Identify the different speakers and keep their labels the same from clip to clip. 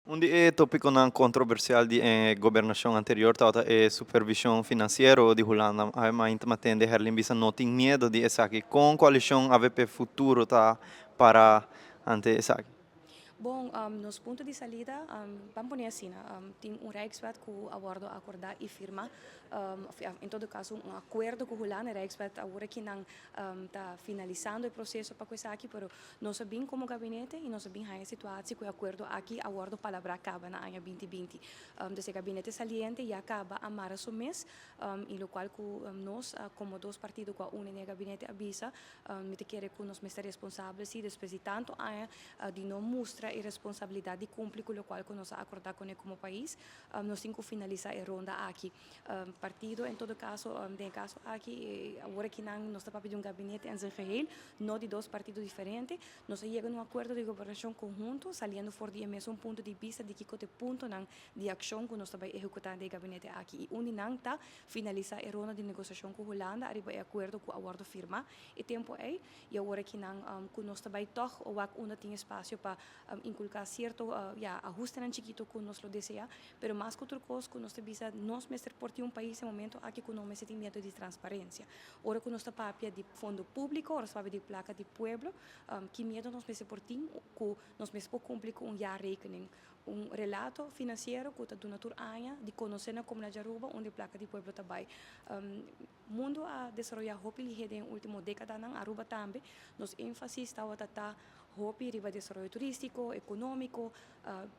Speaker 1: Un di e tópikonan kontroversial di e gobernashon anterior tabata e supervishon finansiero di Hulanda. Awe m'a tende Herlin bisa no tin miedu di esaki. Kon koalishon AVP Futuro ta para ante esaki?
Speaker 2: Bon, nos punto di salida, ban pone asina, tin un Rijkswet ku a wòrdu akordá i firmá, en todo kaso un akuerdo ku Hulanda. Rijkswet awor aki nan ta finalisando e proseso pa esaki, pero nos a bin komo gabinete i nos a bin e situashon ku e akuerdo aki a wòrdu palabrá kaba na aña 2020. Dus e gabinete saliente ya kaba a mara su mes, i lokual ku nos komo dos partido ku a uni den gabinete a bisa, mi ta kere ku nos mester responsabel si despues di tantu aña di no mustra e responsabilidat di kumpli ku lokual ku nos a akordá kuné komo pais, nos tin ku finalisá e ronda aki. Partido, en todo kaso, den kaso aki, awor aki nan nos ta papia di un gabinete en zijn geheel, no di dos partido diferente. Nos a yega na un akuerdo di gobernashon konhunto, saliendo for di mesun punto di bista di kiko ta e puntonan di akshon ku nos ta bai ehekutá den gabinete aki. I un di nan ta finalisá e ronda di negosiashon ku Hulanda, ariba e akuerdo ku a wòrdu firmá e tempu ei, i awor aki nan ku nos ta bai toch wak unda tin espasio pa inkulká sierto ya, ahustenan chikitu ku nos lo deseá, pero mas ku otro kos ku nos ta bisa, nos mester por tin un pais e momento aki ku no mester tin miedu di transparensia. Ora ku nos ta papia di fondo públiko, ora papia di plaka di pueblo, ki miedu nos mester por tin ku nos mester por kumpli ku un jaarrekening, un relato finansiero ku ta duna tur aña di konosé na komunidat di Aruba unda e plaka di pueblo ta bai? Mundu a desaroyá hopi lihé den último dékadanan, Aruba tambe. Nos énfasis tabata ta hopi riba desaroyo turístiko, ekonómiko.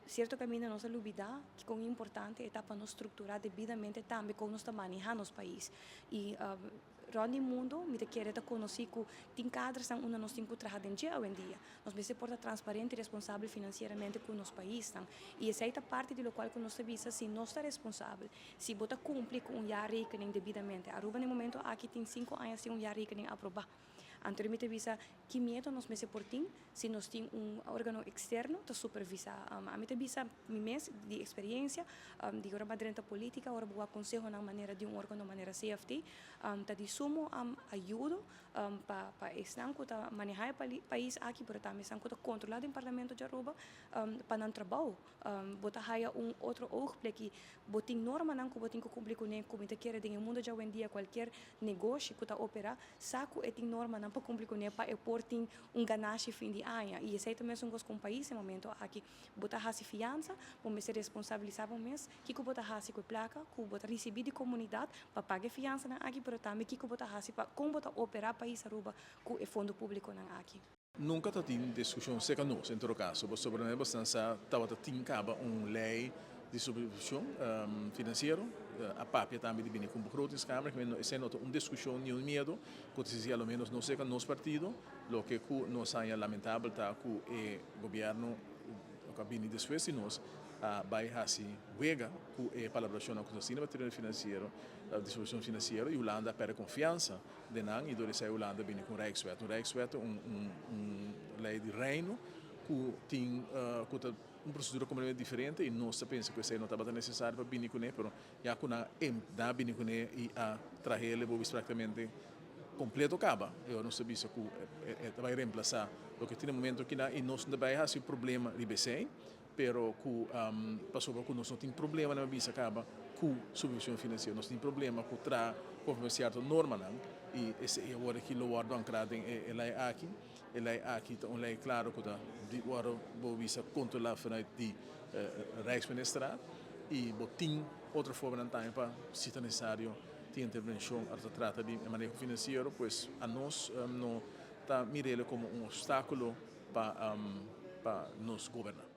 Speaker 2: Sierto kaminda nos a lubidá kon importante ta pa nos strukturá debidamente tambe kon nos ta manehá nos pais. I rònt di mundu, mi ta kere ta konosí ku tin kadernan unda nos tin ku traha den dje awendia. Nos mester por ta transparente i responsabel finansieramente ku nos paisnan. I esei ta parti di lokual ku nos ta bisa: si nos ta responsabel, si bo ta kumpli ku un jaarrekening debidamente. Aruba na momento aki tin 5 aña sin un jaarrekening aprobá. Anto mi ta bisa, ki miedu nos mester por tin si nos tin un órgano eksterno ta supervisá? Ami ta bisa mi mes di eksperensia, di ora m'a drenta polítika, ora bo konseho na manera di un órgano manera CFT, ta di sumo ayudo pa esnan ku ta manehá e pais aki, pero tambe esnan ku ta kontrolá den parlamento di Aruba, pa nan trabou. Bo ta haya un otro oogplek i bo tin normanan ku bo tin ku kumpli kuné, ku mi ta kere den e mundu di awendia kualkier negoshi ku ta operá sa ku e tin normanan pa kumpli kuné pa e por tin un ganashi fin di aña. I esei ta mesun kos ku un pais e momento aki. Bo ta hasi fiansa, bo mester responsabilisá bo mes, kiko bo ta hasi ku e plaka ku bo ta risibí di komunidat pa paga e fiansanan aki, pero tambe kiko bo ta hasi pa kon bo ta operá pais Aruba ku e fondo públikonan aki.
Speaker 3: Nunka tabatin diskushon serka nos, en todo kaso, pasobra nos bastante tabata tin kaba un lei di supervishon finansiero, a papia tambe di bini ku begrotingskamer, ku esei no ta un diskushon ni un miedu, ku ta a lo menos no serka nos partido. Loke ku nos a haña lamentabel ta ku e gobièrnu ku a bini despues di nos a bai hasi wega ku e palabrashon ku nos tin na tereno finansiero, di supervishon finansiero, i Hulanda a pèrdè konfiansa den nan, i dor esei Hulanda bini ku un Rijkswet. Un Rijkswet, un lei di reino ku tin ku ta un prosedura kompletamente diferente, i nos ta pensa ku esei no tabata nesesario pa bini kuné, pero ya ku nan a bini kuné i a trah'é bo práktikamente kompleto kaba, i nos ta bisa ku e ta bai remplasá loke tin na momento aki i nos no ta bai hasi problema riba esei, pero ku pasobra ku nos no tin problema na bisa kaba ku supervishon finansiero, nos tin problema ku traha konforme sierto normanan, i esei awor aki lo wòrdu ankrá den e lei aki. E lei aki ta un lei klaro ku ta wòrdu, bo bisa, kontrolá vanuit di Rijksministerraad, i bo tin otro formanan tambe pa, si ta nesesario, tin intervenshon ora ta trata di maneho finansiero. Pues anos no ta mir'é komo un opstákulo pa nos goberná.